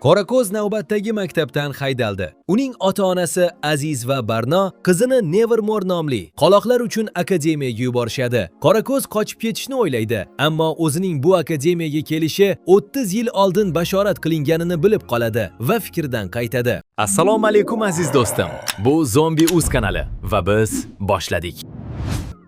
Qorako'z navbatdagi maktabdan haydaldi. Uning ota-onasi Aziz va Barno qizini Nevermore nomli qoloqlar uchun akademiyaga yuborishadi. Qorako'z qochib ketishni o'ylaydi, ammo o'zining bu akademiyaga kelishi 30 yil oldin bashorat qilinganini bilib qoladi va fikridan qaytadi. Assalomu alaykum, aziz do'stim. Bu Zombi Uz kanali va biz boshladik.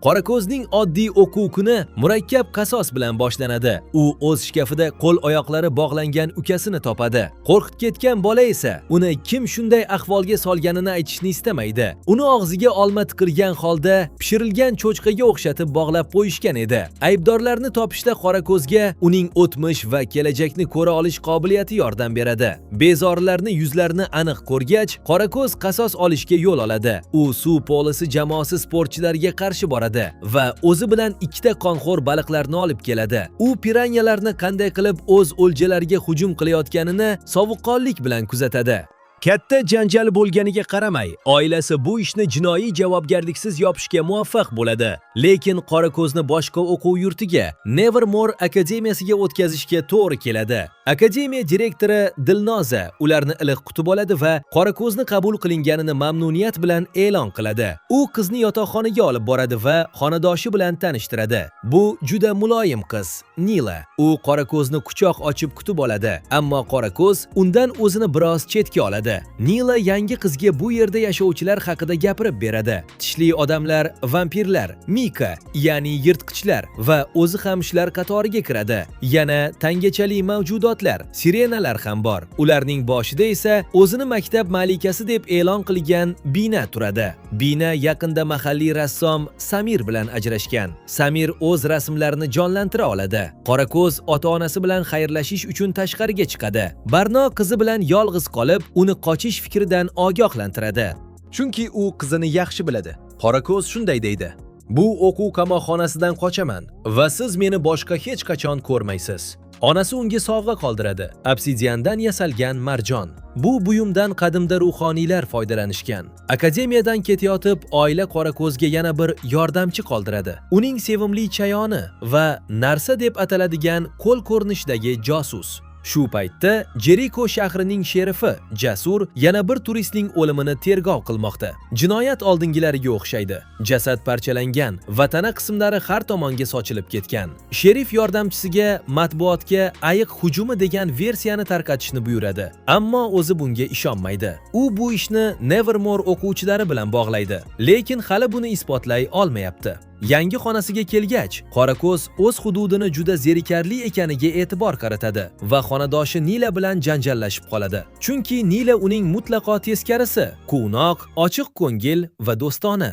Qorako'zning oddiy o'quv kuni murakkab qasos bilan boshlanadi. U o'z shkafida qo'l-oyoqlari bog'langan ukasini topadi. Qo'rqib ketgan bola esa uni kim shunday ahvolga solganini aytishni istamaydi. Uni og'ziga olma tiqilgan holda pishirilgan cho'chqaga o'xshatib bog'lab qo'yishgan edi. Aybdorlarni topishda Qorako'zga uning o'tmish va kelajakni ko'ra olish qobiliyati yordam beradi. Bezorilarni yuzlarini aniq ko'rgach, Qorako'z qasos olishga yo'l oladi. U suv polosi jamoasi sportchilariga qarshi boradi va o'zi bilan ikkita qonxo'r baliqlarni olib keladi. U piranyalarni qanday qilib o'z o'ljalariga hujum qilayotganini sovuqqonlik bilan kuzatadi. Katta janjal bo'lganiga qaramay, oilasi bu ishni jinoiy javobgarliksiz yopishga muvaffaq bo'ladi. Lekin Qorako'zni boshqa o'quv yurtiga, Nevermore akademiyasiga o'tkazishga to'g'ri keladi. Akademiya direktori Dilnoza ularni iliq kutib oladi va Qorako'zni qabul qilinganini mamnuniyat bilan e'lon qiladi. U qizni yotoqxonaga olib boradi va xonadoshi bilan tanishtiradi. Bu juda muloyim qiz, Nila. U Qorako'zni quchoq ochib kutib oladi, ammo Qorako'z undan o'zini biroz chetga oladi. Nila yangi qizga bu yerda yashovchilar haqida gapirib beradi. Tishli odamlar, vampirlar, mika, ya'ni yirtqichlar va o'zi ham shular qatoriga kiradi. Yana tangachali mavjudotlar, sirenalar ham bor. Ularning boshida esa o'zini maktab malikasi deb e'lon qilgan Bina turadi. Bina yaqinda mahalliy rassom Samir bilan ajrashgan. Samir o'z rasmlarini jonlantira oladi. Qorako'z ota-onasi bilan xayrlashish uchun tashqariga chiqadi. Barno qizi bilan yolg'iz qolib, uni qochish fikridan ogohlantiradi. Chunki u qizini yaxshi biladi. Qorako'z shunday deydi: "Bu o'quv qamoqxonasidan qochaman va siz meni boshqa hech qachon ko'rmaysiz." Onasi unga sovg'a qoldiradi: obsidiandan yasalgan marjon. Bu buyumdan qadimda ruhoniylar foydalanishgan. Akademiyadan ketayotib, oila Qorako'zga yana bir yordamchi qoldiradi. Uning sevimli chayoni va narsa deb ataladigan qo'l ko'rinishidagi josus. Shu paytda Jeriko shahrining sherifi Jasur yana bir turistning o'limini tergov qilmoqda. Jinoyat oldingilariga o'xshaydi. Jasad parchalangan va tana qismlari har tomonga sochilib ketgan. Sherif yordamchisiga matbuotga ayiq hujumi degan versiyani tarqatishni buyuradi, ammo o'zi bunga ishonmaydi. U bu ishni Nevermore o'quvchilari bilan bog'laydi, lekin hali buni isbotlay olmayapti. Yangi xonasiga kelgach, Qorako'z o'z hududini juda zerikarli ekaniga e'tibor qaratadi va xonadoshi Nila bilan janjallashib qoladi. Chunki Nila uning mutlaqo teskarisi, quvnoq, ochiq ko'ngil va do'stona.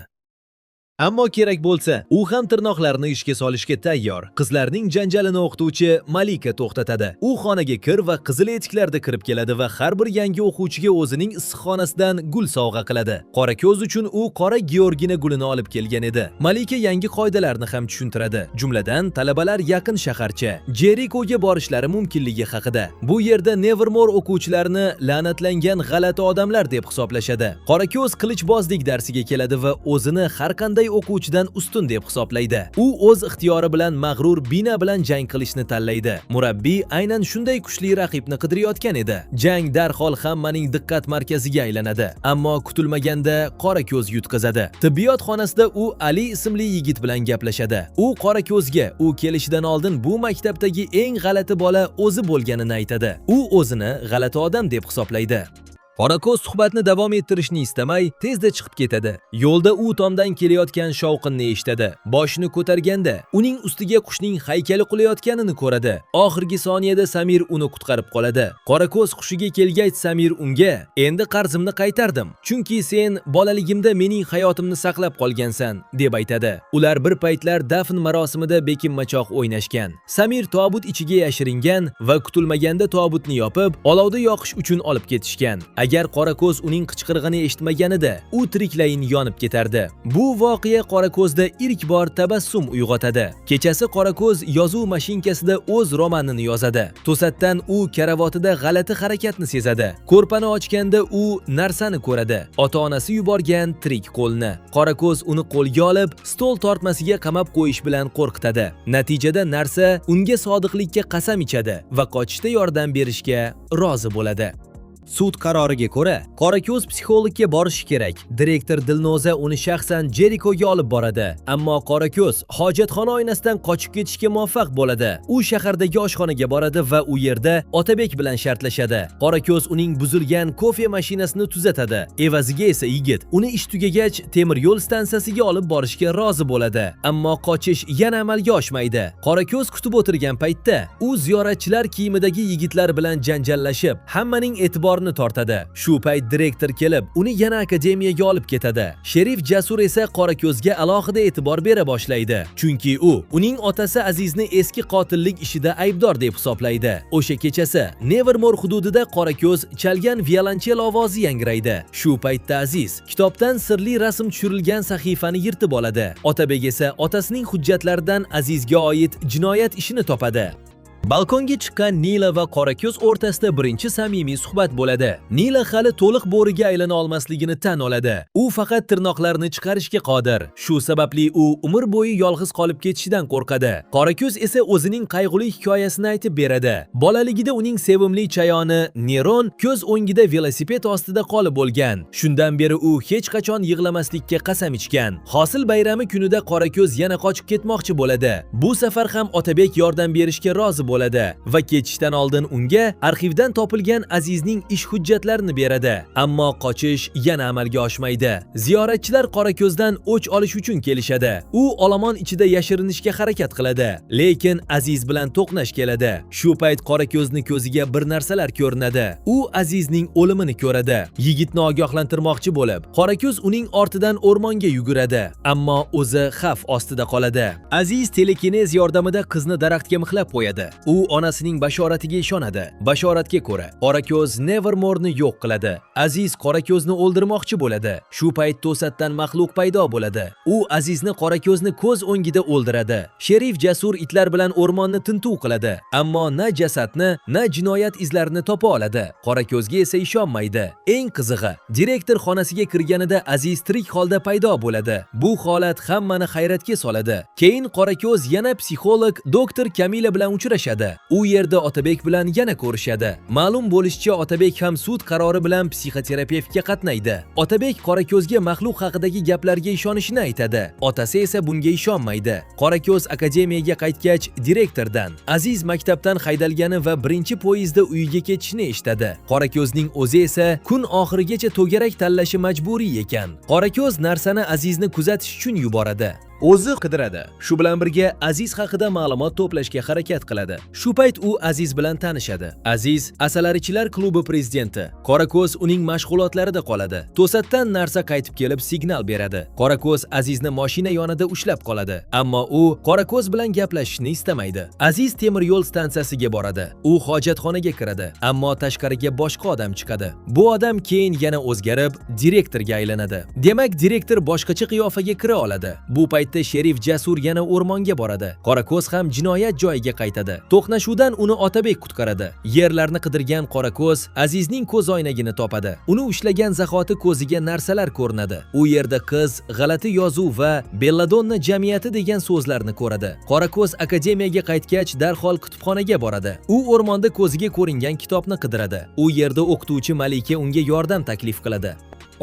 Ammo kerak bo'lsa, u ham tirnoqlarini ishga solishga tayyor. Qizlarning janjalini o'qituvchi Malika to'xtatadi. U xonaga kir va qizil etiklarda kirib keladi va har bir yangi o'quvchiga o'zining issiqxonasidan gul sovg'a qiladi. Qorako'z uchun u qora georgina gulini olib kelgan edi. Malika yangi qoidalarni ham tushuntiradi. Jumladan, talabalar yaqin shaharcha Jerikoga borishlari mumkinligi haqida. Bu yerda Nevermore o'quvchilarini la'natlangan g'alati odamlar deb hisoblashadi. Qorako'z qilichbozlik darsiga keladi va o'zini har qanday o'quvchidan ustun deb hisoblaydi. U o'z ixtiyori bilan mag'rur Bina bilan jang qilishni tanlaydi. Murabbiy aynan shunday kuchli raqibni qidirayotgan edi. Jang darhol hammaning diqqat markaziga aylanadi. Ammo kutilmaganda Qorako'z yutqazadi. Tibbiyot xonasida u Ali ismli yigit bilan gaplashadi. U Qorako'zga u kelishidan oldin bu maktabdagi eng g'alati bola o'zi bo'lganini aytadi. U o'zini g'alati odam deb hisoblaydi. Qorako'z suhbatni davom ettirishni istamay, tezda chiqib ketadi. Yo'lda u tomdan kelayotgan shovqinni eshitadi. Boshini ko'targanda, uning ustiga qushning haykali qulayotganini ko'radi. Oxirgi soniyada Samir uni qutqarib qoladi. Qorako'z hushiga kelgach, Samir unga: "Endi qarzimni qaytardim, chunki sen bolaligimda mening hayotimni saqlab qolgansan", deb aytadi. Ular bir paytlar dafn marosimida bekinmachoq o'ynashgan. Samir tobut ichiga yashiringan va kutilmaganda tobutni yopib, olovda yoqish uchun olib ketishgan. Agar Qorako'z uning qichqirig'ini eshitmaganida, u tiriklayin yonib ketardi. Bu voqea Qorako'zda ilk bor tabassum uyg'otadi. Kechasi Qorako'z yozuv mashinkasida o'z romanini yozadi. To'satdan u karavotida g'alati harakatni sezadi. Ko'rpani ochganda u narsani ko'radi. Ota-onasi yuborgan tirik qo'lni. Qorako'z uni qo'lga olib, stol tortmasiga qamab qo'yish bilan qo'rqitadi. Natijada narsa unga sodiqlikka qasam ichadi va qochishda yordam berishga rozi bo'ladi. Sud qaroriga ko'ra, Qorako'z psixologga borishi kerak. Direktor Dilnoza uni shaxsan Jerikoga olib boradi. Ammo Qorako'z hojatxona oynasidan qochib ketishga muvaffaq bo'ladi. U shahardagi oshxonaga boradi va u yerda Otabek bilan shartlashadi. Qorako'z uning buzilgan kofe mashinasini tuzatadi. Evaziga esa yigit uni ish tugagach temir yo'l stansiyasiga olib borishga rozi bo'ladi. Ammo qochish yana amalga oshmaydi. Qorako'z kutib o'tirgan paytda u ziyoratchilar kiyimidagi yigitlar bilan janjallashib, hammaning e'tiborini tortadi. Shu payt direktor kelib, uni yana akademiyaga olib ketadi. Sherif Jasur esa Qorako'zga alohida e'tibor bera boshlaydi. Chunki u uning otasi Azizni eski qotillik ishida aybdor deb hisoblaydi. O'sha kechasi Nevermore hududida Qorako'z chalgan violonchel ovozi yangraydi. Shu paytda Aziz kitobdan sirli rasm tushirilgan sahifani yirtib oladi. Otabek esa otasining hujjatlaridan Azizga oid jinoyat ishini topadi. Balkonga chiqqan Nila va Qorako'z o'rtasida birinchi samimiy suhbat bo'ladi. Nila hali to'liq bo'riga aylana olmasligini tan oladi. U faqat tirnoqlarini chiqarishga qodir. Shu sababli u umr bo'yi yolg'iz qolib ketishidan qo'rqadi. Qorako'z esa o'zining qayg'uli hikoyasini aytib beradi. Bolaligida uning sevimli chayoni Neron ko'z o'ngida velosiped ostida qolib bo'lgan. Shundan beri u hech qachon yig'lamaslikka qasam ichgan. Hosil bayrami kunida Qorako'z yana qochib ketmoqchi bo'ladi. Bu safar ham Otabek yordam berishga rozi bo'ladi va ketishdan oldin unga arxivdan topilgan Azizning ish hujjatlarini beradi. Ammo qochish yana amalga oshmaydi. Ziyoratchilar Qorako'zdan o'ch olish uchun kelishadi. U olomon ichida yashirinishga harakat qiladi, lekin Aziz bilan to'qnash keladi. Shu payt Qorako'zni ko'ziga bir narsalar ko'rinadi. U Azizning o'limini ko'radi. Yigitni ogohlantirmoqchi bo'lib, Qorako'z uning ortidan o'rmonga yuguradi, ammo o'zi xavf ostida qoladi. Aziz telekinez yordamida qizni daraxtga mixlab qo'yadi. U onasining bashoratiga ishonadi. Bashoratga ko'ra, Qorako'z Nevermorni yo'q qiladi. Aziz Qorako'zni o'ldirmoqchi bo'ladi. Shu payt to'satdan maxluq paydo bo'ladi. U Azizni Qorako'zni ko'z o'ngida o'ldiradi. Sherif Jasur itlar bilan o'rmonni tintuv qiladi, ammo na jasadni, na jinoyat izlarini topa oladi. Qorako'zga esa ishonmaydi. Eng qizig'i, direktor xonasiga kirganida Aziz tirik holda paydo bo'ladi. Bu holat hammani hayratga soladi. Keyin Qorako'z yana psixolog doktor Kamila bilan uchrashadi. U yerda Otabek bilan yana ko'rishadi. Ma'lum bo'lishicha, Otabek ham sud qarori bilan psixoterapevtga qatnaydi. Otabek Qorako'zga maxluq haqidagi gaplarga ishonishini aytadi. Otasi esa bunga ishonmaydi. Qorako'z akademiyaga qaytgach, direktordan Aziz maktabdan haydalgani va birinchi poyezdda uyiga ketishini eshitadi. Qorako'zning o'zi esa kun oxirigacha to'garak tanlashi majburiy ekan. Qorako'z narsani Azizni kuzatish uchun yuboradi. O'zi qidiradi. Shu bilan birga Aziz haqida ma'lumot to'plashga harakat qiladi. Shu payt u Aziz bilan tanishadi. Aziz asalarichilar klubi prezidenti. Qorako'z uning mashg'ulotlarida qoladi. To'satdan narsa qaytib kelib signal beradi. Qorako'z Azizni mashina yonida ushlab qoladi. Ammo u Qorako'z bilan gaplashishni istamaydi. Aziz temir yo'l stansiyasiga boradi. U hojatxonaga kiradi, ammo tashqariga boshqa odam chiqadi. Bu odam keyin yana o'zgarib, direktorga aylanadi. Demak, direktor boshqacha qiyofaga kira oladi. Bu paytda Sherif Jasur yana o'rmonga boradi. Qorako'z ham jinoyat joyiga qaytadi. To'qnashuvdan uni Otabek qutqaradi. Yerlarni qidirgan Qorako'z Azizning ko'z oynagini topadi. Uni ushlagan zahoti ko'ziga narsalar ko'rinadi. U yerda qiz, g'alati yozuv va Belladonna jamiyati degan so'zlarni ko'radi. Qorako'z akademiyaga qaytgach darhol kutubxonaga boradi. U o'rmonda ko'ziga ko'ringan kitobni qidiradi. U yerda o'qituvchi Malika unga yordam taklif qiladi.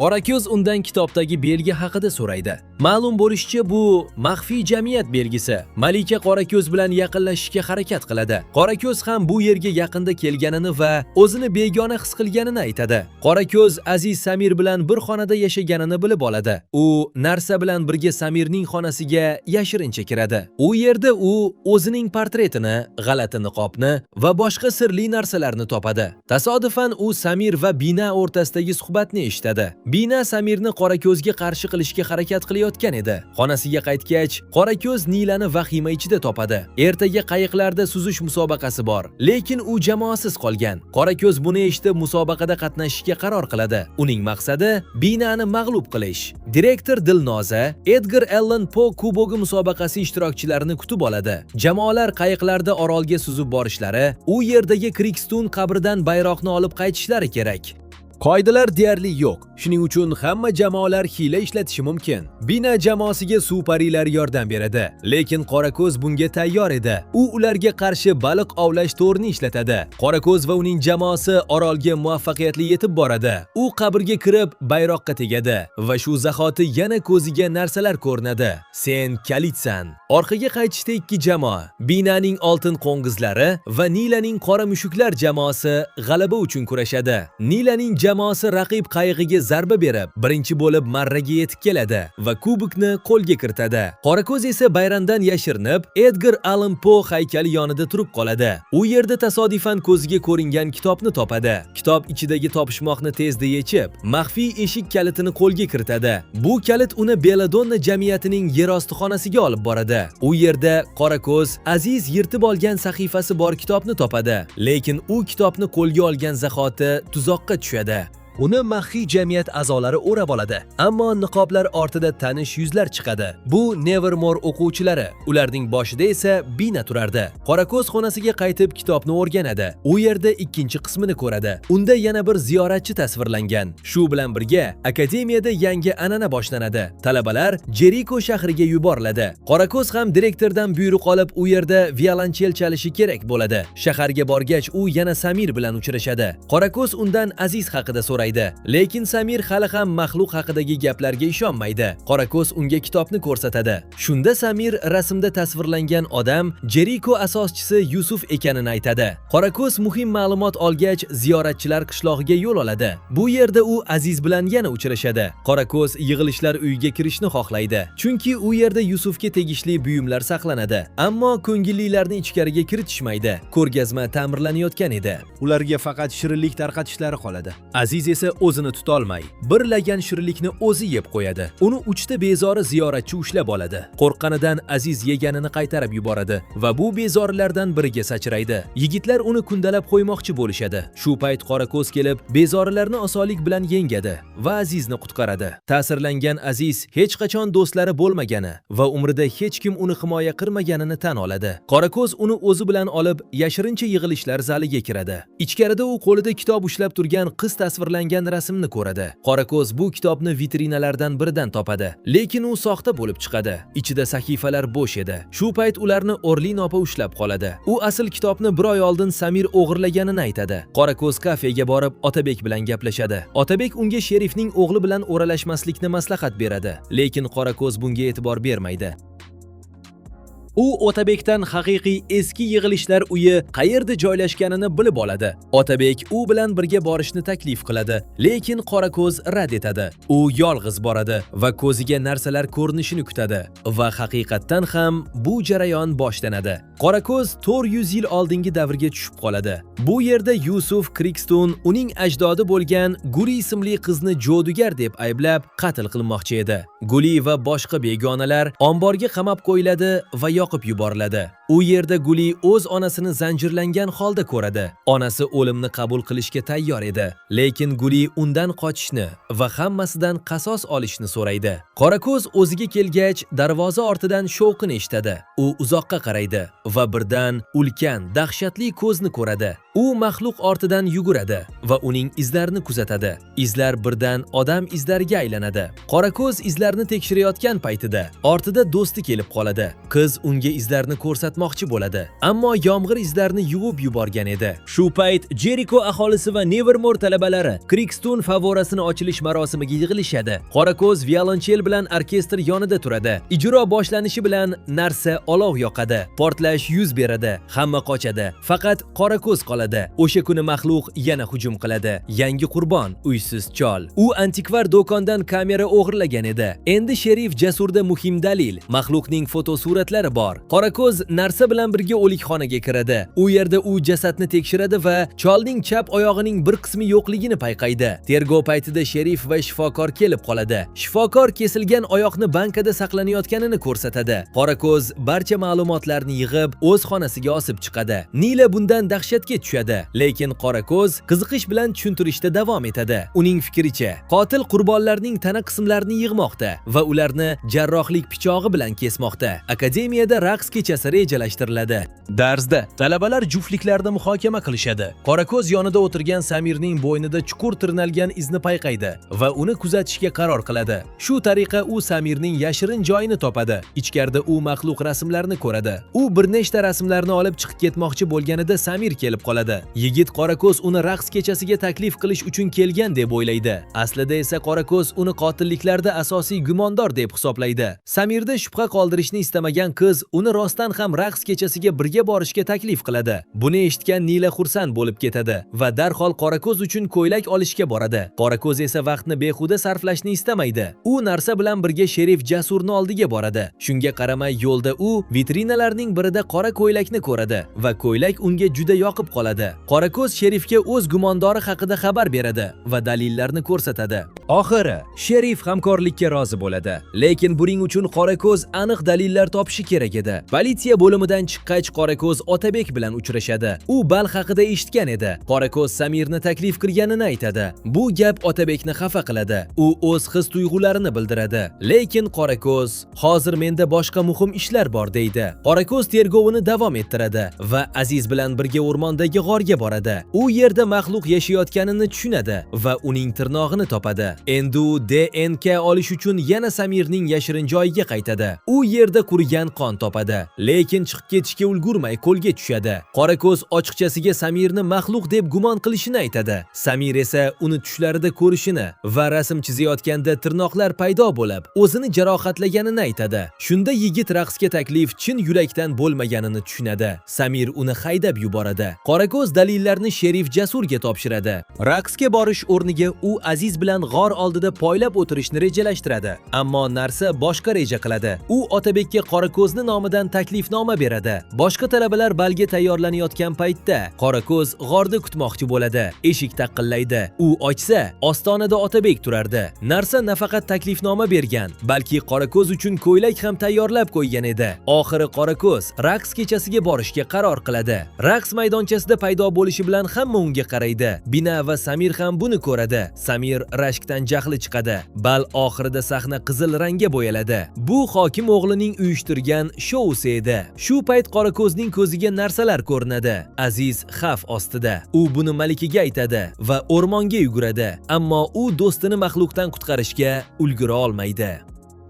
Qorako'z undan kitobdagi belgi haqida so'raydi. Ma'lum bo'lishicha, bu maxfiy jamiyat belgisi. Malika Qorako'z bilan yaqinlashishga harakat qiladi. Qorako'z ham bu yerga yaqinda kelganini va o'zini begona his qilganini aytadi. Qorako'z Aziz Samir bilan bir xonada yashaganini bilib oladi. U narsa bilan birga Samirning xonasiga yashirincha kiradi. U yerda u o'zining portretini, g'alati niqobni va boshqa sirli narsalarni topadi. Tasodifan u Samir va Bina o'rtasidagi suhbatni eshitadi. Bina Samirni Qorako'zga qarshi qilishga harakat qilayotgan edi. Xonasiga Uyga qaytgach, Qorako'z Nilani vahima ichida topadi. Ertaga qayiqlarda suzish musobaqasi bor, lekin u jamoasiz qolgan. Qorako'z buni eshitib, musobaqada qatnashishga qaror qiladi. Uning maqsadi Binani mag'lub qilish. Direktor Dilnoza Edgar Allan Po Kubogi musobaqasi ishtirokchilarini kutib oladi. Jamoalar qayiqlarda orolga suzib borishlari, u yerdagi Krikstun qabridan bayroqni olib qaytishlari kerak. Qoidalar deyarli yo'q. Shuning uchun hamma jamoalar hiyla ishlatishi mumkin. Bina jamoasiga suv parilari yordam beradi, lekin Qorako'z bunga tayyor edi. U ularga qarshi baliq ovlash to'rini ishlatadi. Qorako'z va uning jamoasi orolga muvaffaqiyatli yetib boradi. U qabrga kirib, bayroqqa tegadi va shu zahoti yana ko'ziga narsalar ko'rinadi. Sen kalitsan. Orqaga qaytishda ikki jamoa, Binaning oltin qo'ng'izlari va Nilaning qora mushuklar jamoasi g'alaba uchun kurashadi. Nilaning jamoasi raqib qayig'iga zarba berib, birinchi bo'lib marraga yetib keladi va kubokni qo'lga kiritadi. Qorako'z esa bayramdan yashirinib, Edgar Allan Po haykali yonida turib qoladi. U yerda tasodifan ko'ziga ko'ringan kitobni topadi. Kitob ichidagi topishmoqni tezda yechib, maxfiy eshik kalitini qo'lga kiritadi. Bu kalit uni Belladonna jamiyatining yerosti xonasiga olib boradi. U yerda Qorako'z Aziz yirtib olgan sahifasi bor kitobni topadi, lekin u kitobni qo'lga olgan zahoti tuzoqqa tushadi. Uni maxfiy jamiyat a'zolari o'rab oladi. Ammo niqoblar ortida tanish yuzlar chiqadi. Bu Nevermore o'quvchilari. Ularning boshida esa Bina turardi. Qorako'z xonasiga qaytib kitobni o'rganadi. U yerda ikkinchi qismini ko'radi. Unda yana bir ziyoratchi tasvirlangan. Shu bilan birga akademiyada yangi an'ana boshlanadi. Talabalar Jeriko shahriga yuboriladi. Qorako'z ham direktordan buyruq olib, u yerda violonchel chalishi kerak bo'ladi. Shaharga borgach, u yana Samir bilan uchrashadi. Qorako'z undan Aziz haqida so'raydi. Lekin Samir hali ham maxluq haqidagi gaplarga ishonmaydi. Qorako'z unga kitobni ko'rsatadi. Shunda Samir rasmda tasvirlangan odam Jeriko asoschisi Yusuf ekanini aytadi. Qorako'z muhim ma'lumot olgach, ziyoratchilar qishlog'iga yo'l oladi. Bu yerda u Aziz bilan yana uchrashadi. Qorako'z yig'ilishlar uyiga kirishni xohlaydi, chunki u yerda Yusufga tegishli buyumlar saqlanadi. Ammo ko'ngillilarni ichkariga kiritishmaydi. Ko'rgazma ta'mirlanayotgan edi. Ularga faqat shirinlik tarqatishlari qoladi. Aziz esa o'zini tutolmay, bir lagan shirinlikni o'zi yeb qo'yadi. Uni uchta bezori ziyoratchi ushlab oladi. Qo'rqqanidan Aziz yeganini qaytarib yuboradi va bu bezorilardan biriga sachraydi. Yigitlar uni kundalab qo'ymoqchi bo'lishadi. Shu payt Qorako'z kelib, bezorilarni osonlik bilan yengadi va Azizni qutqaradi. Ta'sirlangan Aziz hech qachon do'stlari bo'lmagani va umrida hech kim uni himoya qilmaganini tan oladi. Qorako'z uni o'zi bilan olib, yashirincha yig'ilishlar zaliga kiradi. Ichkarida u qo'lida kitob ushlab turgan qiz tasvirlangan rasmni ko'radi. Qorako'z bu kitobni vitrinalardan biridan topadi, lekin u soxta bo'lib chiqadi. Ichida sahifalar bo'sh edi. Shu payt ularni Orlin opa ushlab qoladi. U asl kitobni bir oy oldin Samir o'g'irlaganini aytadi. Qorako'z kafega borib Otabek bilan gaplashadi. Otabek unga sherifning o'g'li bilan o'ralashmaslikni maslahat beradi, lekin Qorako'z bunga e'tibor bermaydi. U Otabekdan haqiqiy eski yig'ilishlar uyi qayerda joylashganini bilib oladi. Otabek u bilan birga borishni taklif qiladi, lekin Qorako'z rad etadi. U yolg'iz boradi va ko'ziga narsalar ko'rinishini kutadi va haqiqatdan ham bu jarayon boshlanadi. Qorako'z 400 yil oldingi davrga tushib qoladi. Bu yerda Yusuf Krikstun uning ajdodi bo'lgan Guli ismli qizni jodugar deb ayblab qatl qilmoqchi edi. Guli va boshqa begonalar omborga qamab qo'yiladi va yoqib yuboriladi. U yerda Guli o'z onasini zanjirlangan holda ko'radi. Onasi o'limni qabul qilishga tayyor edi, lekin Guli undan qochishni va hammasidan qasos olishni so'raydi. Qorako'z o'ziga kelgach, darvoza ortidan shovqin eshitadi. U uzoqqa qaraydi va birdan ulkan, dahshatli ko'zni ko'radi. U maxluq ortidan yuguradi va uning izlarini kuzatadi. Izlar birdan odam izlariga aylanadi. Qorako'z izlarni tekshirayotgan paytida ortida do'sti kelib qoladi. Qiz unga izlarni ko'rsatmoqchi bo'ladi, ammo yomg'ir izlarni yuvib yuborgan edi. Shu payt Jeriko aholisi va Nevermore talabalari Krikstun favorasini ochilish marosimiga yig'ilishadi. Qorako'z violonchel bilan orkestr yonida turadi. Ijro boshlanishi bilan narsa olov yoqadi. Portlash yuz beradi. Hamma qochadi. Faqat Qorako'z qoladi. O'sha kuni maxluq yana hujum qiladi. Yangi qurbon uysiz chol. U antikvar do'kondan kamera o'g'irlagan edi. Endi sherif Jasurda muhim dalil, maxluqning fotosuratlari bor. Qorako'z narsa Narsa bilan birga o'likxonaga kiradi. U yerda u jasadni tekshiradi va cholning chap oyog'ining bir qismi yo'qligini payqaydi. Tergov paytida sherif va shifokor kelib qoladi. Shifokor kesilgan oyoqni bankada saqlanayotganini ko'rsatadi. Qorako'z barcha ma'lumotlarni yig'ib, o'z xonasiga osib chiqadi. Nila bundan dahshatga tushadi, lekin Qorako'z qiziqish bilan tushuntirishda davom etadi. Uning fikricha, qotil qurbonlarning tana qismlarini yig'moqda va ularni jarrohlik pichog'i bilan kesmoqda. Akademiyada raqs kechasi rejalashtiriladi. Darsda talabalar juftliklarda muhokama qilishadi. Qorako'z yonida o'tirgan Samirning bo'ynida chuqur tirnalgan izni payqaydi va uni kuzatishga qaror qiladi. Shu tariqa u Samirning yashirin joyini topadi. Ichkarida u maxluq rasmlarni ko'radi. U bir nechta rasmlarni olib chiqib ketmoqchi bo'lganida Samir kelib qoladi. Yigit Qorako'z uni raqs kechasiga taklif qilish uchun kelgan deb o'ylaydi. Aslida esa Qorako'z uni qotilliklarda asosiy gumondor deb hisoblaydi. Samirda shubha qoldirishni istamagan qiz uni rostdan ham raqs kechasiga birga borishga taklif qiladi. Buni eshitgan Nila xursand bo'lib ketadi va darhol Qorako'z uchun ko'ylak olishga boradi. Qorako'z esa vaqtni behuda sarflashni istamaydi. U Narsa bilan birga sherif Jasurni oldiga boradi. Shunga qaramay, yo'lda u vitrinalarning birida qora ko'ylakni ko'radi va ko'ylak unga juda yoqib qoladi. Qorako'z sherifga o'z gumondori haqida xabar beradi va dalillarni ko'rsatadi. Oxiri sherif hamkorlikka rozi bo'ladi. Lekin buning uchun Qorako'z aniq dalillar topishi kerak edi. Politsiya bo'limidan chiqqach, Qorako'z Otabek bilan uchrashadi. U bal haqida eshitgan edi. Qorako'z Samirni taklif qilganini aytadi. Bu gap Otabekni xafa qiladi. U o'z his tuyg'ularini bildiradi. Lekin Qorako'z "Hozir menda boshqa muhim ishlar bor" deydi. Qorako'z tergovini davom ettiradi va Aziz bilan birga o'rmondagi g'orga boradi. U yerda maxluq yashayotganini tushunadi va uning tirnog'ini topadi. Endi u DNK olish uchun yana Samirning yashirin joyiga qaytadi. U yerda qurigan qon topadi, lekin chiqib ketishga ulgurmay qo'lga tushadi. Qorako'z ochiqchasiga Samirni maxluq deb gumon qilishini aytadi. Samir esa uni tushlarida ko'rishini va rasm chizayotganda tirnoqlar paydo bo'lib, o'zini jarohatlaganini aytadi. Shunda yigit raqsga taklif chin yurakdan bo'lmaganini tushunadi. Samir uni haydab yuboradi. Qorako'z dalillarni sherif Jasurga topshiradi. Raqsga borish o'rniga u Aziz bilan g'or oldida poylab o'tirishni rejalashtiradi. Ammo Narsa boshqa reja qiladi. U Otabekka Qorako'zni nomidan taklifnoma beradi. Boshqa talabalar balga tayyorlanayotgan paytda Qorako'z g'orda kutmoqchi bo'ladi. Eshik taqillaydi. U ochsa, ostonada Otabek turardi. Narsa nafaqat taklifnoma bergan, balki Qorako'z uchun ko'ylak ham tayyorlab qo'ygan edi. Oxiri Qorako'z raqs kechasiga borishga qaror qiladi. Raqs maydonchasida paydo bo'lishi bilan hamma unga qaraydi. Bina va Samir ham buni ko'radi. Samir rashkdan jahli chiqadi. Bal oxirida sahna qizil rangga bo'yaladi. Bu hokim o'g'lining uyushtirgan shousi edi. Shu payt Qorako'zning ko'ziga narsalar ko'rinadi. Aziz xavf ostida. U buni Malikaga aytadi va o'rmonga yuguradi. Ammo u do'stini maxluqdan qutqarishga ulgura olmaydi.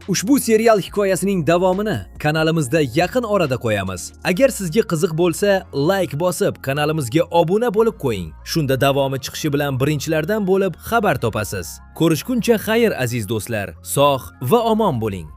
Ushbu serial hikoyasining davomini kanalimizda yaqin orada qo'yamiz. Agar sizga qiziq bo'lsa, like bosib, kanalimizga obuna bo'lib qo'ying. Shunda davomi chiqishi bilan birinchilardan bo'lib xabar topasiz. Ko'rishguncha xayr, aziz do'stlar. Sog' va omon bo'ling.